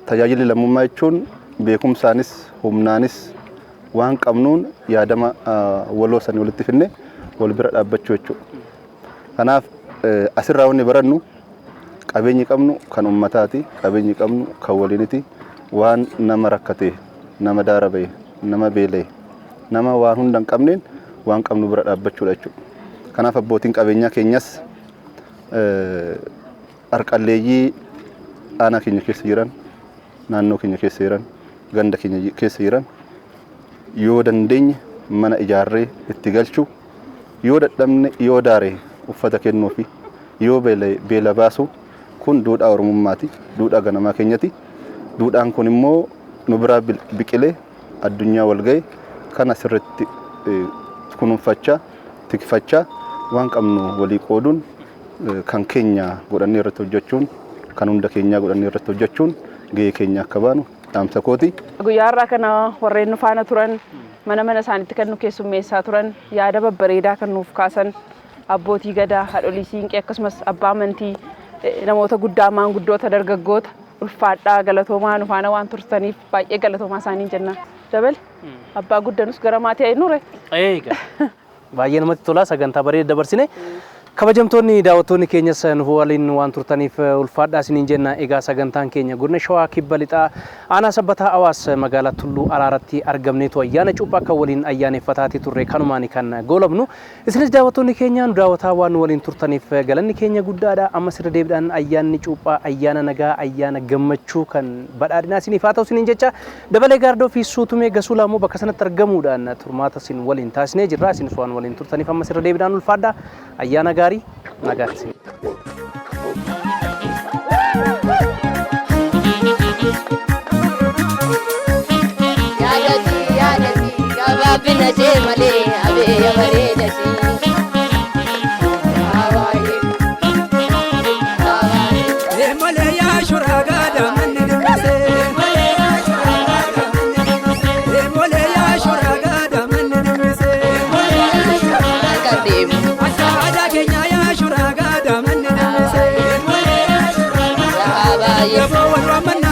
tajaajilli lammummaa jechuun beekumsaanis humnaanis waan qabnuun yaadama waloo sanii walitti finne wal bira dhaabbachuu jechuudha. Kanaaf asirraa wanni barannu qabeenyi qabnu kan ummataati, qabeenyi qabnu kan waliiniti, waan nama rakkate, nama daara ba'e, nama beela'e, nama waan hunda hin qabneen waan qabnu bira dhaabbachuudha jechuudha. Kanaaf abbootiin qabeenyaa keenyas harqalleeyyii aanaa keenya keessa jiran, naannoo keenya keessa jiran, ganda keenya keessa jiran yoo dandeenye mana ijaarree itti galchuu, yoo dadhabne yoo daare uffata kennuufi, yoo beela baasu, kun duudhaa Oromummaati, duudhaa ganamaa keenyati. Duudhaan kun immoo nu biraa biqilee addunyaa wal ga'e kana sirriitti kunuunfachaa, tikfachaa Waan qabnu walii qooduun kan keenya godhannee irratti hojjechuun, kan hunda keenyaa godhannee irratti hojjechuun gahee keenya akka baanu dhaamsa kooti. Guyyaa har'aa kana warreen nu faana turan, mana mana isaaniitti kan nu keessummeessaa turan, yaada babbareedaa kan nuuf kaasan, abbootii gadaa, haadholii siinqee, akkasumas abbaa amantii, namoota guddaa, maanguddoota, dargaggoota, ulfaadhaa, galatoomaa. Nu faana waan turtaniif baay'ee galatoomaa isaaniin jenna. Dabale, abbaa guddanus gara maatii ayi nure. Eega. Baay'ee namatti tola, sagantaa bareeda dabarsine. Kabajamtoonni daawwattoonni keenyas nu waliin waan turtaniif ulfaadhaa isiniin jenna. Egaa sagantaan keenya godina Shawaa Kibba Lixaa, aanaa Sabbataa Awaas, magaalaa Tulluu Araaratti argamneetu ayyaana cuuphaa akka waliin ayyaaneffataati turre kanumaan kan goolabnu. Isinis daawwattoonni keenya nu daawwataa waan nu waliin turtaniif galanni keenya guddaadha. Amma sirra deebiidhaan ayyaanni cuuphaa ayyaana nagaa, ayyaana gammachuu, kan badhaadhinaa isiniif haa ta'u isiniin jecha, Dabalee Gaardoo fi Suutumee Gasuulaa immoo bakka sanatti argamuudhaan turmaata isin waliin taasisnee jirra. Isinis waan waliin turtaniif amma sirra deebiidhaan ulfaadhaa. Ayyaana gaarii, nagaatti. Yaadati yaadati gabaabina ishee malee abeeya bareeda ishee. Emolee yaa shoraa gaadaa manni dimmisee. Emolee yaa shoraa gaadaa manni dimmisee. Akka aadaa keenyaa yaa shoraa gaadaa manni dimmisee. Gaboo wal waamannaa.